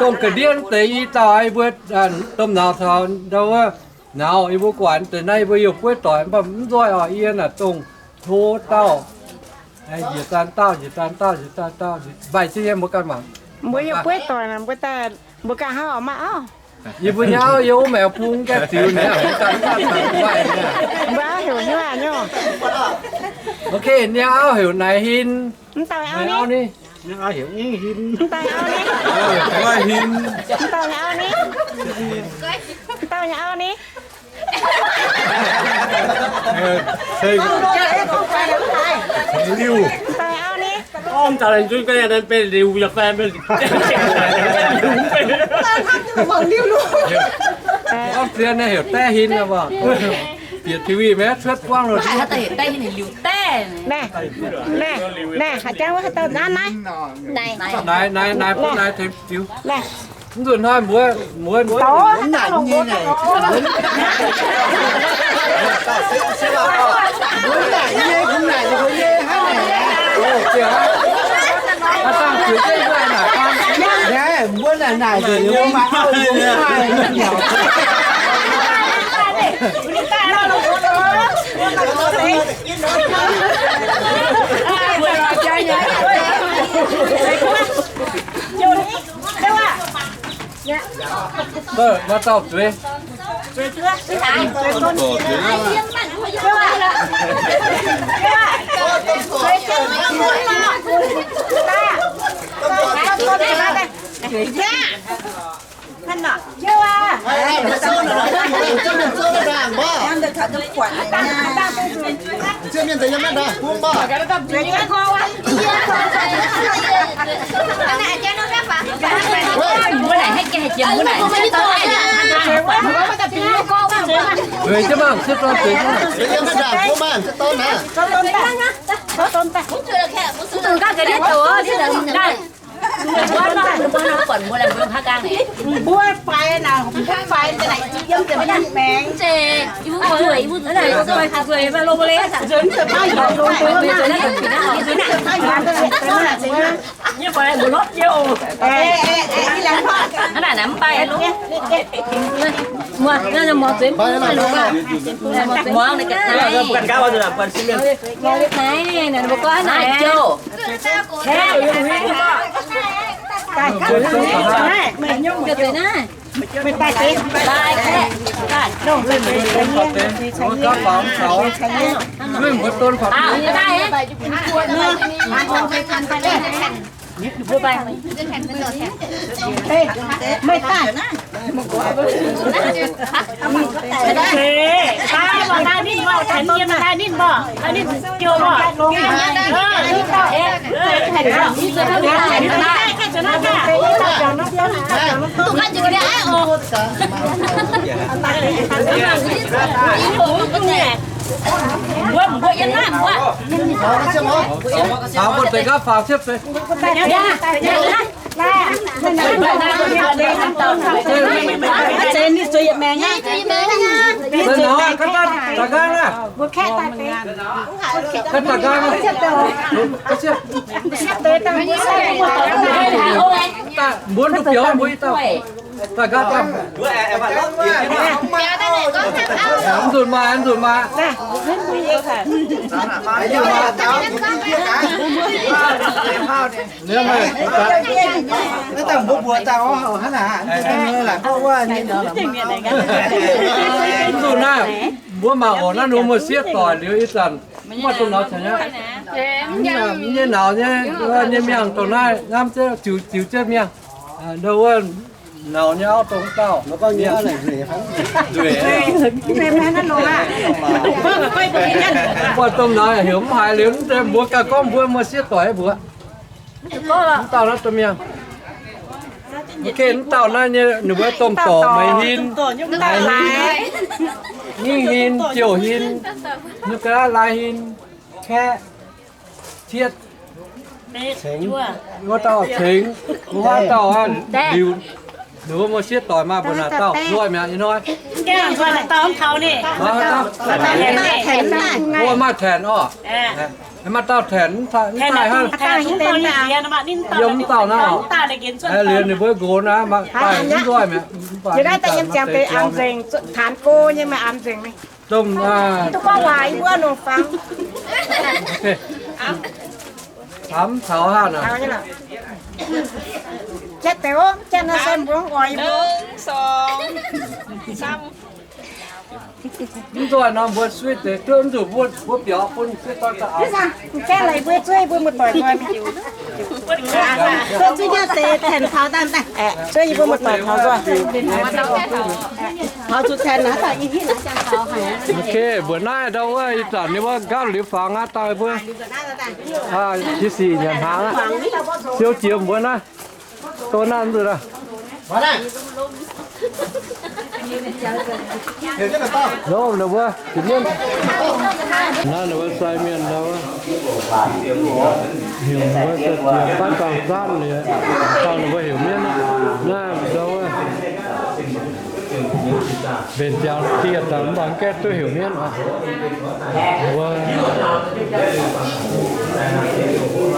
dongh ga'ndiev deix i dauh yie mbuo, aa, domh nauz taux ndau wuov nauz yie mbuo guangc deix naaiv yie mbuo youh bueiv doic mv baac mv nzoih oc. Yie naaic dongh hlo dauh, njiec daan dauh, njiec daan dauh, njiec daan dauh, mbaih jienv nyei mbuo ganh mangc. Mbuo youh bueiv doic naaic mbuo daaih mbuo ganh hnangv oc maah auv. Yie mbuo nyei auv yiem wuov maengx bung gaengh ziux naaiv, mbuo ganh mbaih. Mbuo auv heuc nyei aac nyei. Ok, ninh auv heuc Naaiv Hin. Mv dauh auv ni. Ninh auv heuc Ih Hin. Mv dauh auv ni. Heuc Guai Hin. Mv dauh auv ni. Mv dauh auv ni. Liuh. Mv dauh auv ni. Ov, mv dauh laengz zunv ga'naaiv benx Liuh yaac fai benx Liuh. Ov, zien naaiv heuc Daiv Hin aqv maah. Bieqc T V maiv cuotv buangv lo. Naaiv, naaiv, naaiv, haaix jangv wuov haaix dauh naaiv, naaiv. Naaiv, naaiv, naaiv, bun naaiv tengx ziux. Mv nzunc hnoi mbuo, mbuo, mbuo naaic nyei naaic, mbuo naaic nyei, mbuo naaic nyei, mbuo nyei hnangv naaic. Naaiv, mbuo naaic naaic nzunc mbuo maaih auv mbuo mv maaih nyei. Maiv dauh zueiz. Mbuo faix naaic, mbuo faix daaih naaic yiem deix maengx. Nzuonx deix baav yuonx, nzuonx deix baav yuonx. Caux mbuo deix gaav faaux ciepv deix. Mbuo nduqc biaux mbuo i dauh. Daaih gaav daaih. Nzunc maaih, nzunc maaih. Liuz meih, naaiv dangh mbuo mbuox dangh oc, hnangv naaic, nzunc naaiv, mbuo mangc oc, naaiv ninh mbuo sieqv doic liuz ih zanc, mv maaih domh nauz caux nyei, mv nyei nauz nyei, nyei miangh dongh naaiv ngamv jienv, ziux, ziux jienv miangh, ndo wuov nauz nyei auv dongh dauh. Buatc domh nauz heuc mv haiz liuz, mv deix mbuo ganh gorngv mbuo muoz sieqv doic mbuox. Mv dauh naaiv domh miangh. Mv dauh naaiv nyei ninh mbuo domh dorc, Meix Hin, Meix Hin, Ngingv Hin, Jouh Hin, nyei ga'naaiv Lai Hin, Kaeqv, Cietv, Cengx, wuov dauh Cengx, wuov dauh Liuz. Ninh mbuo muoz sieqv doic maaih mbuo naaic dauh nzoih mi'aqv, ih hnoi. Mbuo maaih Tanc orqc. Maaih dauh Tanc, mv daaih hnangv. Yiem mv dauh naaiv orqc. Liuz ninh mbuo nqox naaiv maaih daaih mv nzoih mi'aqv. Domh, camv taux haav naaic. Mv nzoih nor mbuo suiv deix duqv, mv zuqc mbuo biaux bun sieqv doic daaih auv. Ok, mbuox naaiv ndau wuov ih zanc ninh mbuo nqaapv liuz fangx aqv, daaih mbuo jiez sic nyanc hnaangx aqv. Siou jiex mbuo naaiv. Dongh naaiv nzunc aqv. Nov ninh mbuo jiex mienv. Naaiv ninh mbuo sai mienh ndau wuov. Heuc ninh mbuo sai jiex fatv dangh zaanv liuz, dangh ninh mbuo heuc mienv aqv. Naaiv ndau wuov. Mbenc ziangx dieh daaih mv baac mv gaengh duqv heuc mienv oc. Mbuo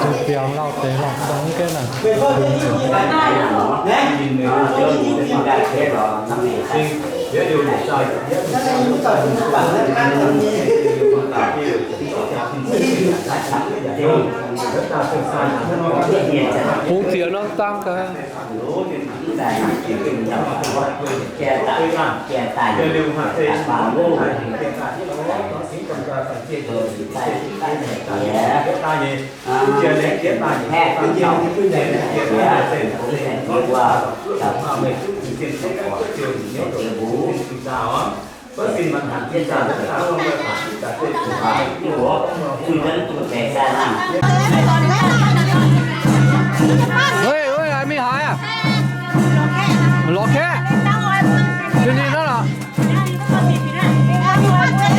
zungv biangx lauh deix lorqc, mv gaengh naaic. Bungx ziex norm dang gaax. Ơi, ơi, ai mingh haaix aqv? Lorz kaeqv. Ninh ninh hnangv lorqc.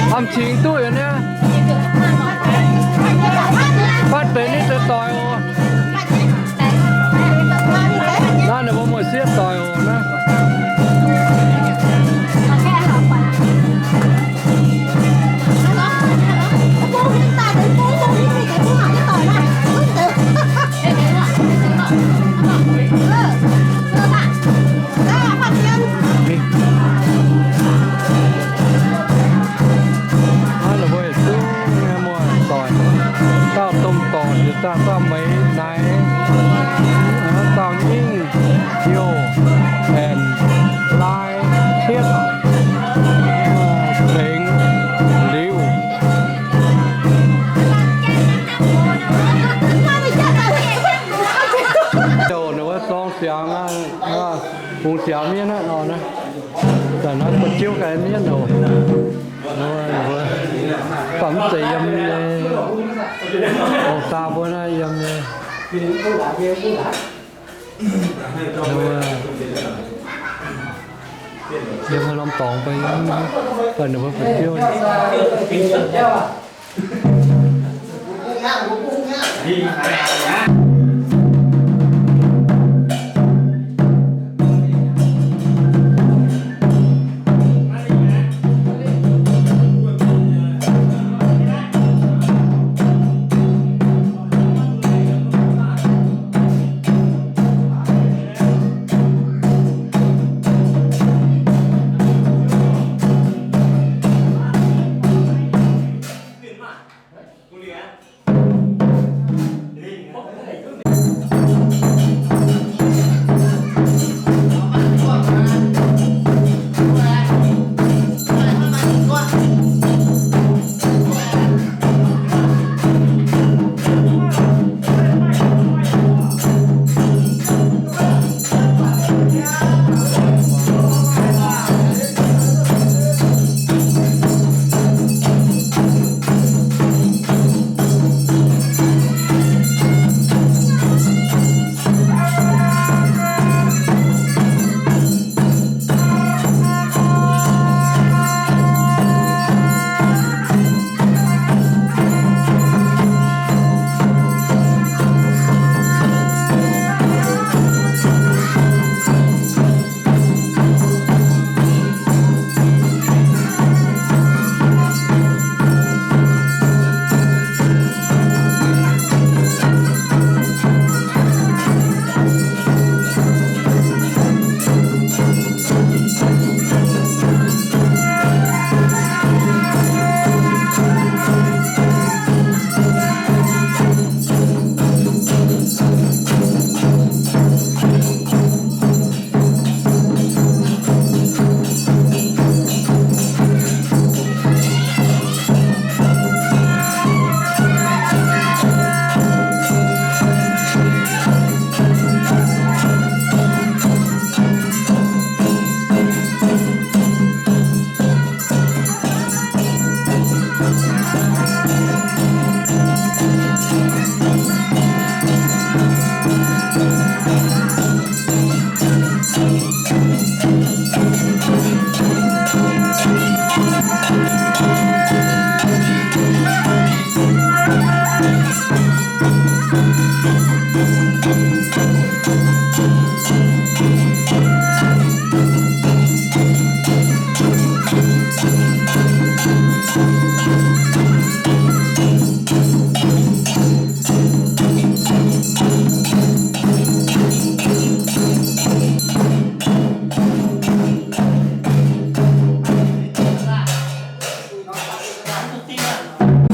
Hnamv cingx duqv yaac niaa. Fatv benx ninh deix doic oc. Biaux mienv naaiv nor naaiv, daaih naaiv buatc jiouv ganh mienv oc. Mbuo baac mv zeiz yiem nyei, ong-daa mbuo naaiv yiem nyei. Yiem haaix norm dorngx baac yiem, baac ninh mbuo buatc jiouv.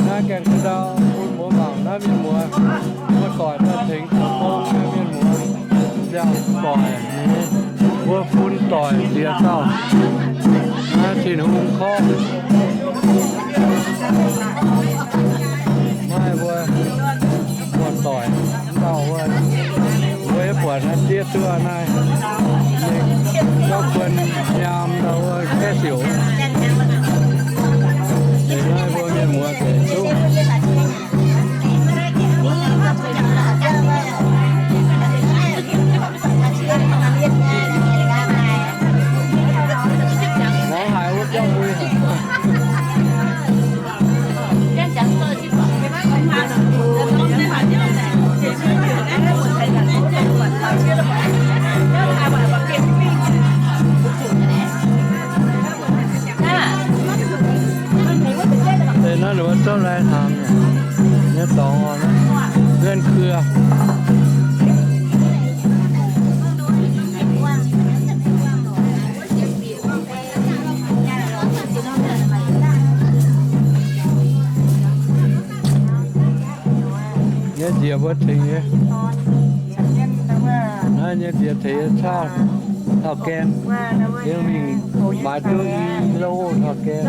Naaiv gaengh ndau bun mbuo mangc naaiv mienh muoz, mbuo doic daaih tengx Tin-Hungh nyei mienh muoz, ziangh doic nyei, mbuo bun doic ziex dauh. Naaiv Tin-Hungh korqv, maaih mbuo, mbuo doic ndau wuov, mbuo yie buatc naaiv diev duqv naaiv, ninh gorngv kuon nyaam ndau wuov kaeqv siouc. Naaiv mbuo mienh muoz deix zungv. Ngorc haic wuov jauv mbui haic. Deix naaiv ninh mbuo zorqv lai hnaangx nyei dorngx oc, เฮือนเครือ. Nyei njiec mbuo tengx nyei. Naaiv nyei njiec tengx nyei qaqv taux gaen, yie mingh maaiz duqv i lo taux gaen.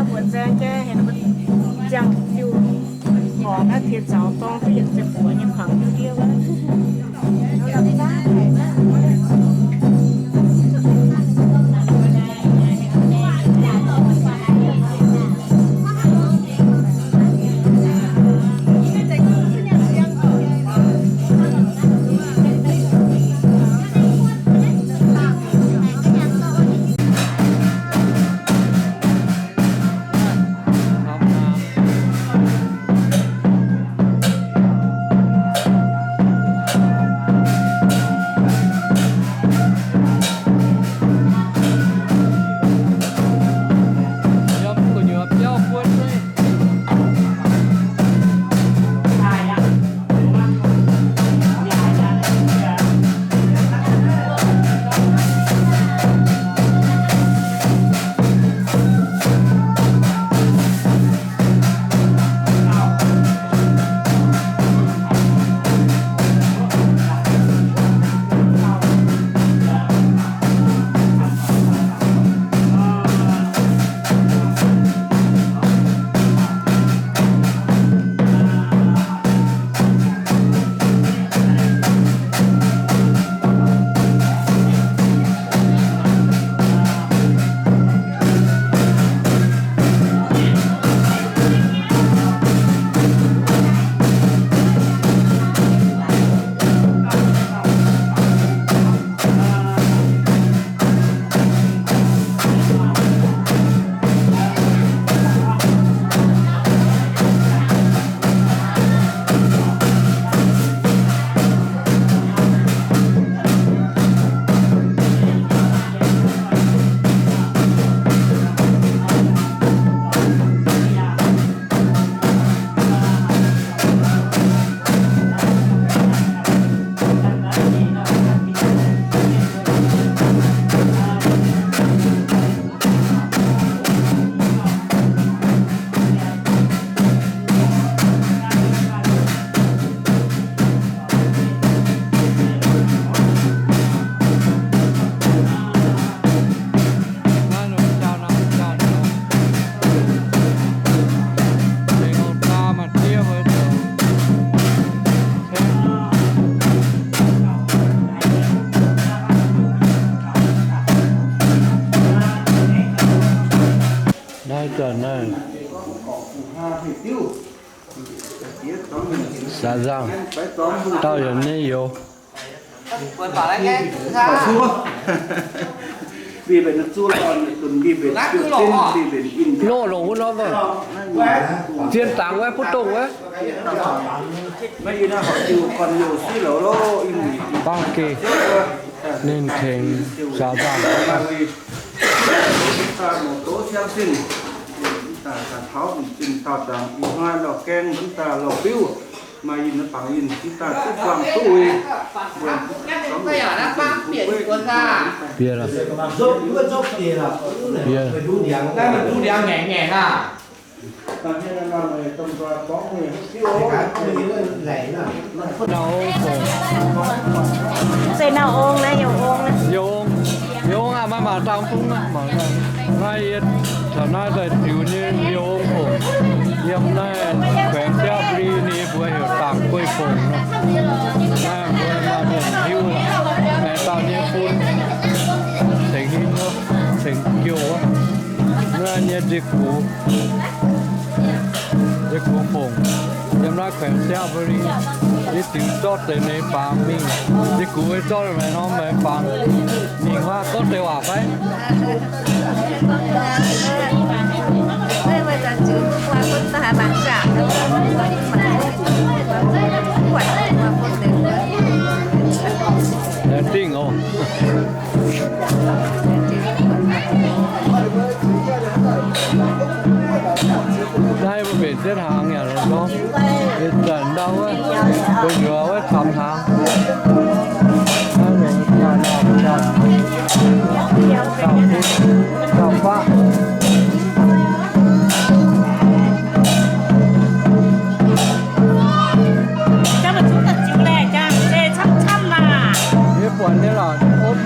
Saax nzangc, dauh yaac nyei youz. Loz longc wuov norm, zien dangx wuov, butv dongh wuov. Bangv geh, ninh tengx saax nzangc. Bieqc, bieqc. Nauz ong fongc. Se nauz ong naaiv, youz ong naaiv. Youz ong, youz ong aac, maaih mangc dangh bung aqv. Mangc dangh. Naaiv yie taux naaiv daaih ziux nyei youz ong fongc. Yiem naaiv แขวงไชยบุรี ninh mbuo heuc Dangc Guei Fongc nor. Naaiv mbuo maaih mienh hiuv, maengx dauh nyei bun, cengx hin wuov, cengx jouh wuov. Naaiv nyei nzie gux, nzie gux fongc, yiem naaiv แขวงไชยบุรี. Yie ziux zorqv deix nyei fangx mingh. Nzie gux yie zorqv maengx norm maengx fangx. Mingh huaav gorngv deix waac fai? Laengz zingh oc. Naaiv mbuo mbenc jienv hnaangx yaac longc gorngv, ih zanc ndau wuov, mbuo nzuonx wuov camx hnaangx. Naaiv longc camx hnaangx, camx bun, camx faqv. Yie buatc nyei lorqc, ov,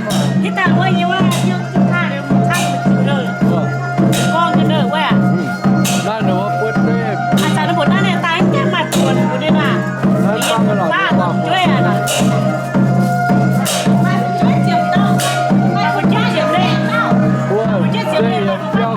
naaiv ninh mbuo bun deix, naaiv bang lorqc, mbuo buatc, mbuo yiem biauv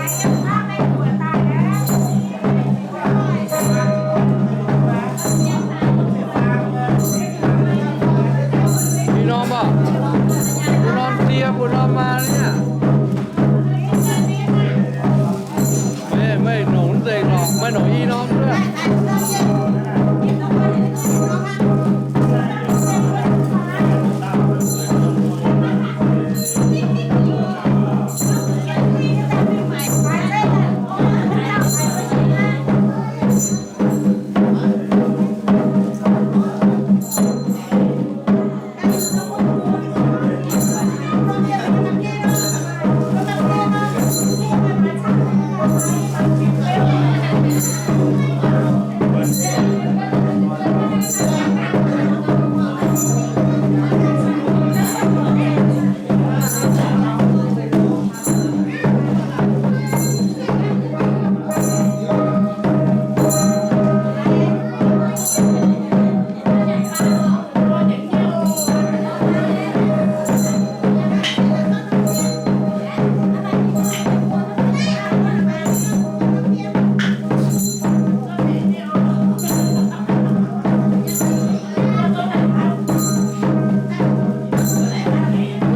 Ih norm aac, mbuo norm die, mbuo norm maa niaa. Meih, meih nongc nzengc lorqc, meih nongc i norm duqv.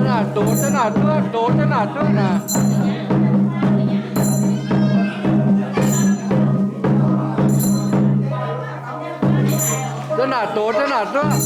Naaiv doz, naaiv doz, doz, naaiv doz naaic. Za'naaic doz, za'naaic doz.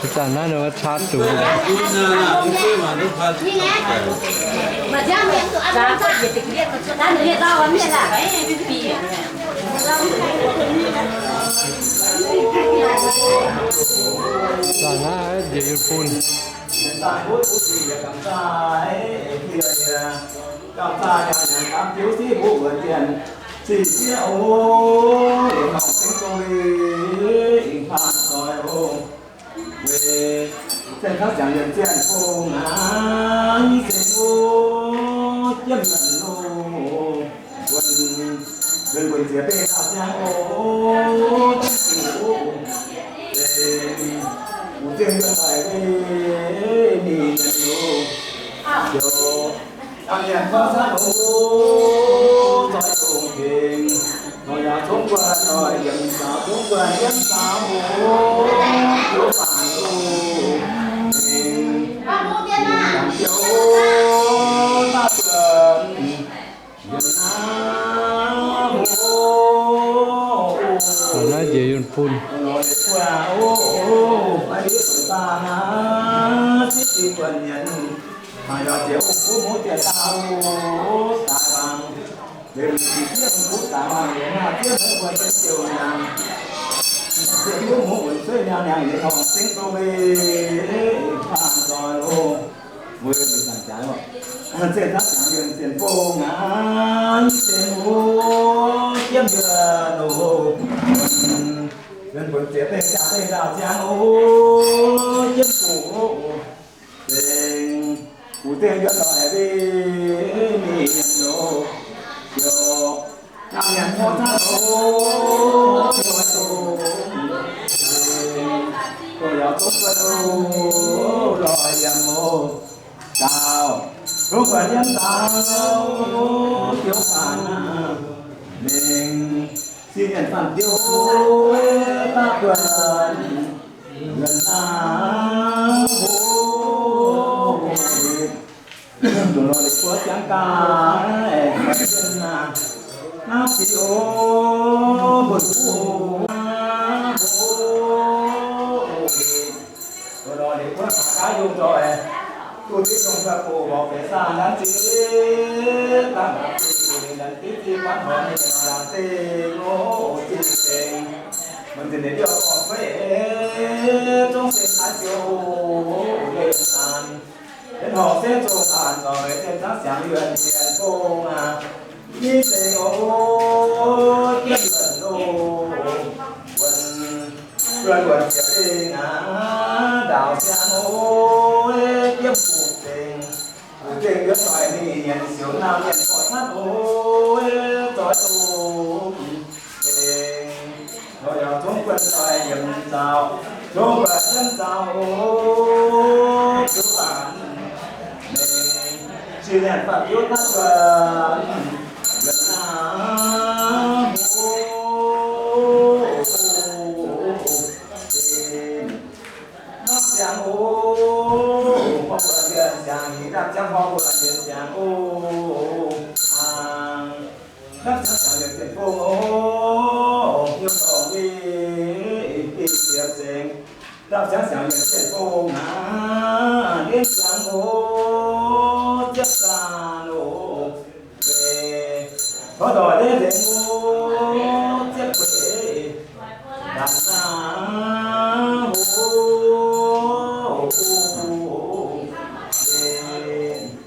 Ih zanc naaiv ninh mbuo caa dungz. Zanc naaiv njiec yie bun. Yuonh buonc ziex beiv daauh ziangh oc, zengc wuc zengc yuonh doic mingh mienh loz, ziouc hnangv mienh gorngv zanc oc, zoih dongh tengx, nor yaac zungv guanh doic yiem zaaux, zungv guanh yiem zaaux oc, ziouc faanx oc, mingh, mingh ziouc daaih buonc. Naaiv njiec yunh bun. Weic zuqc zanc jaaix oc, zengv taux jangx yuonh zienh fong aqv, i zengc oc, jiemv yuonh oc, yuonh buonc ziex beiv jaa beiv ndaauh ziangx oc, jiemv zuqc oc, zengc wuc zengc yuonh doic mingh mienh loz, ziouc hnangv mienh gorngv zanc oc, dongh yaac zungv guanh oc, lorz yiem oc, daauh, zungv guanh yiem daauh, ziouc faanx aqv, mingh, sin mienh faanx ziouc daaih buonc, yuonh naaiv oc, dongh lorz liuz buov ziangx gaax, naaiv sic oc, mbuo duqv oc, dongh lorz liuz buov gaax yungh doic, duqv zipv yungh doic bouc mborqv beix saah nanv zipv, dangh dangx zipv zipv dangh dipv zipv dangh horngz ninh dangx zengx oc, zipv zengx, mv zinh nyei biouv gorngv fei, zungv zengx naaiv ziouc oc, leiz zaanc. Yietc horngc se zungh zaanc zorc leiz zengx zangv siangx yuonh zienh fong aqv. Mv zengx oc, jienv yuonh loh, wuonh, yuonh wuonh ziex bengh aqv, ndaauh siang oc, jienv buqc zengx, buqc zengx yuonh doic mingh nyienx siouc naamh mienh gorngv zanc oc, zoih doqc zengx, nor yaac zungv guanh doic yiem zaaux, zungv guanh yiem zaaux oc, ziouc faanx mengh, sin mienh faanx ziouc daaih guanh, yuonh naaiv oc, zengx, naamh ziangx oc, horpc wuonh yuonh ziangx, naamh ziangx horpc wuonh yuonh ziangx oc, hnangv. Naamh ziangx siangx yuonh zienh fong oc, hnyouv longx winh, ih ziepc zengx. Naamh ziangx siangx yuonh zienh fong aqv, ndiev ziangx oc, ziepv zaanh oc, weic tov doic ndiev nzengc oc, ziepv gueix, ndaangc naaiv